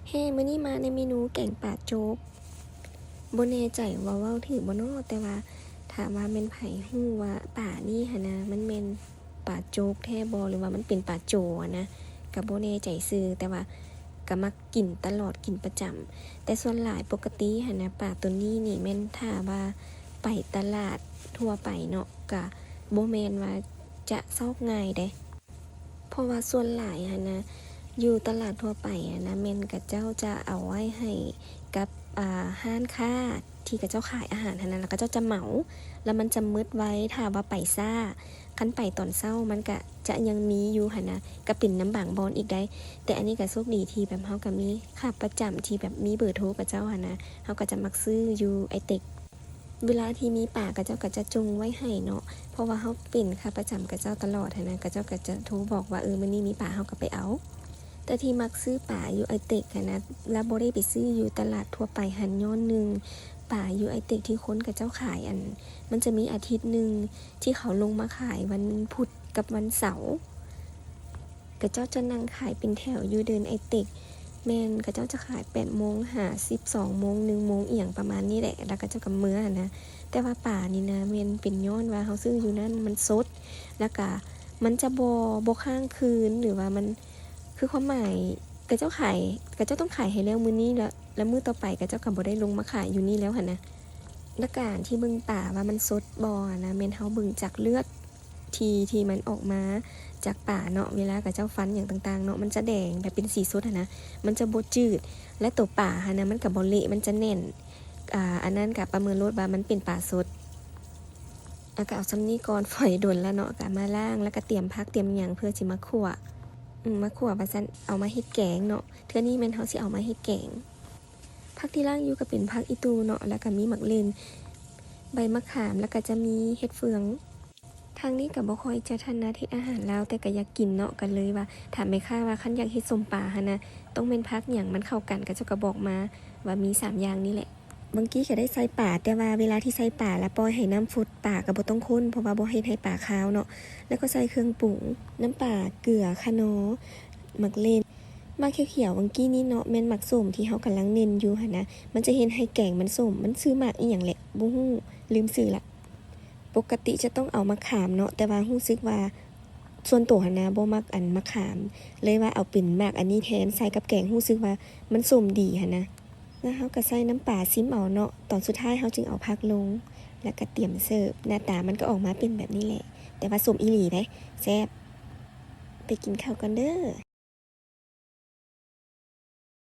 ເຮ ມື້ນີ້ມາໃນເມນູແກງປາໂຈກ. ບໍ່ແນ່ໃຈວ່າເວົ້າຖືກບໍ່ເນາະ, ແຕ່ວ່າຖ້າວ່າແມ່ນໃຜຮູ້ວ່າປານີ້ຫັ້ນນະ ມັນແມ່ນປາໂຈກແທ້ບໍ່ ຫຼືວ່າມັນເປັນປາໂຈຫັ້ນນະ, ກະບໍ່ແນ່ໃຈຊື່, ແຕ່ວ່າກະມັກກິນຕະຫຼອດ, ກິນປະຈຳ. ແຕ່ສ່ວນຫຼາຍປົກກະຕິຫັ້ນນະ ປາໂຕນີ້ນີ້ແມ່ນຖ້າວ່າໄປຕະຫຼາດທົ່ວໄປເນາະ ກະບໍ່ແມ່ນວ່າຈະຊອກງ່າຍເດ້. ເພາະວ່າສ່ວນຫຼາຍຫັ້ນນະ ຢູ່ຕະຫຼາດທົ່ວໄປຫັ້ນນະ ແມ່ນເຂົາເຈົ້າຈະເອົາໄວ້ໃຫ້ກັບ ອ່າ ຮ້ານຄ້າທີ່ເຂົາເຈົ້າຂາຍອາຫານຫັ້ນນະ ແລ້ວເຂົາເຈົ້າຈະເໝົາ ແລ້ວມັນຈະໝົດໄວ ຖ້າວ່າໄປຊ້າ. ຄັນໄປຕອນເຊົ້າມັນກະຈະຍັງມີຢູ່ຫັ້ນນະ, ກະເປັນນຳບາງບ່ອນອີກໄດ໋. ແຕ່ອັນນີ້ກະໂຊກດີທີ່ແບບເຮົາກະມີຂາປະຈຳທີ່ແບບມີເບີໂທເຂົາເຈົ້າຫັ້ນນະ, ເຮົາກະຈະມັກຊື້ຢູ່ໄອເຕັກ. ເວລາທີ່ມີປາ ເຂົາເຈົ້າກໍຈະຈົ່ງໄວ້ໃຫ້ເນາະ, ເພາະວ່າເຮົາເປັນຂາປະຈຳເຂົາເຈົ້າຕະຫຼອດຫັ້ນນະ, ເຂົາເຈົ້າກໍຈະໂທບອກວ່າ ເອີ ມື້ນີ້ມີປາ ເຮົາກໍໄປເອົາ. ແຕ່ທີ່ມັກຊື້ປາຢູ່ໄອເຕັກຫັ້ນນະ ລະບໍ່ໄດ້ໄປຊື້ຢູ່ຕະຫຼາດທົ່ວໄປຫັ້ນ ຍ້ອນໜຶ່ງ ປາຢູ່ໄອເຕັກທີ່ຄົນເຂົາເຈົ້າຂາຍ ອັນ ມັນຈະມີອາທິດໜຶ່ງທີ່ເຂົາລົງມາຂາຍວັນພຸດກັບວັນເສົາ. ເຂົາເຈົ້າຈະນັ່ງຂາຍເປັນແຖວຢູ່ເດີ່ນໄອເຕັກ, ແມ່ນເຂົາເຈົ້າຈະຂາຍແປດໂມງຫາສິບສອງໂມງ ໜຶ່ງໂມງ ອີ່ຫຍັງປະມານນີ້ແຫຼະ, ແລ້ວເຂົາເຈົ້າກໍເມືອຫັ້ນນະ. ແຕ່ວ່າປານີ້ນະ ແມ່ນເປັນຍ້ອນວ່າເຮົາຊື້ຢູ່ນັ້ນມັນສົດ, ແລ້ວກະມັນຈະບໍ່ ບໍ່ຄ້າງຄືນ ຫຼືວ່າມັນ ຄືຄວາມໝາຍ ເຂົາເຈົ້າຂາຍ ເຂົາເຈົ້າຕ້ອງຂາຍໃຫ້ແລ້ວມື້ນີ້ ແລ້ວ ແລ້ວມື້ຕໍ່ໄປເຂົາເຈົ້າກໍບໍ່ໄດ້ລົງມາຂາຍຢູ່ນີ້ແລ້ວຫັ້ນນະ. ແລ້ວການທີ່ເບິ່ງປາວ່າມັນສົດບໍ່ຫັ້ນນະ ແມ່ນເຮົາເບິ່ງຈາກເລືອດ ທີ່ ທີ່ມັນອອກມາຈາກປາເນາະ, ເວລາເຂົາເຈົ້າຟັນຫຍັງຕ່າງໆເນາະ ມັນຈະແດງແບບເປັນສີສົດຫັ້ນນະ, ມັນຈະບໍ່ຈືດ ແລະ ໂຕປາຫັ້ນນະ ມັນກະບໍ່ເລະ ມັນຈະແໜ້ນ. ອາ ອັນນັ້ນກະປະເມີນໂລດວ່າມັນເປັນປາສົດ. ອາ ກະເອົາສ່ຳນີ້ກ່ອນ ຝອຍດົນລະເນາະ, ກະມາລ້າງ ແລ້ວກະຕຽມຜັກຕຽມຫຍັງເພື່ອຊິມາຂົ້ວ ອາ ມາຂົ້ວວ່າຊັ້ນ ເອົາມາເຮັດແກງເນາະ. ເທື່ອນີ້ແມ່ນເຮົາຊິເອົາມາເຮັດແກງ. ຜັກທີ່ລ້າງຢູ່ກະເປັນຜັກອີ່ຕູເນາະ, ແລ້ວກະມີໝາກເລັ່ນ ໃບມະຂາມ ແລ້ວກະຈະມີເຫັດເຟືອງ. ທາງນີ້ກະບໍ່ຄ່ອຍຈະຖະໜັດເຮັດອາຫານລາວ ແຕ່ກະຢາກກິນເນາະ, ກະເລີຍວ່າຖາມແມ່ຄ້າວ່າຄັນຢາກເຮັດສົ້ມປາຫັ້ນນະ ຕ້ອງແມ່ນຜັກຫຍັງມັນເຂົ້າກັນ, ເຂົາເຈົ້າກະບອກມາວ່າມີສາມຢ່າງນີ້ແຫຼະ. ບາງກີ້ກະໄດ້ໃສ່ປາ, ແຕ່ວ່າເວລາທີ່ໃສ່ປາລະປ່ອຍໃຫ້ນ້ຳຟົດ, ປາກະບໍ່ຕ້ອງຄົ້ນ ເພາະວ່າບໍ່ເຮັດໃຫ້ປາຄາວເນາະ. ແລ້ວກໍໃສ່ເຄື່ອງປຸງ, ນ້ຳປາ, ເກືອ, ຂະໜໍ, ໝາກເລັ່ນ. ໝາກຂຽວໆ ບາງກີ້ນີ້ເນາະ ແມ່ນໝາກສົ້ມທີ່ເຮົາກຳລັງເນັ້ນຢູ່ຫັ້ນນະ, ມັນຈະເຮັດໃຫ້ແກງມັນສົ້ມ. ມັນຊື່ໝາກອີ່ຫຍັງແຫຼະ ບໍ່ຮູ້ ລືມຊື່ລະ. ປົກກະຕິຈະຕ້ອງເອົາໝາກຂາມເນາະ, ແຕ່ວ່າຮູ້ສຶກວ່າ ສ່ວນໂຕຫັ້ນນະ ບໍ່ມັກອັນໝາກຂາມ, ເລີຍວ່າເອົາເປັນໝາກອັນນີ້ແທນ ໃສ່ກັບແກງ ຮູ້ສຶກວ່າມັນສົ້ມດີຫັ້ນນະ. ແລ້ວເຮົາກໍໃສ່ນ້ຳປາ ຊິມເອົາເນາະ, ຕອນສຸດທ້າຍເຮົາຈຶ່ງເອົາຜັກລົງ ແລ້ວກໍຕຽມເສີບ. ໜ້າຕາມັນກໍອອກມາເປັນແບບນີ້ແຫຼະ, ແຕ່ວ່າສົ້ມອີ່ຫຼີເດ້ ແຊບ. ໄປກິນເຂົ້າກ່ອນເດີ້.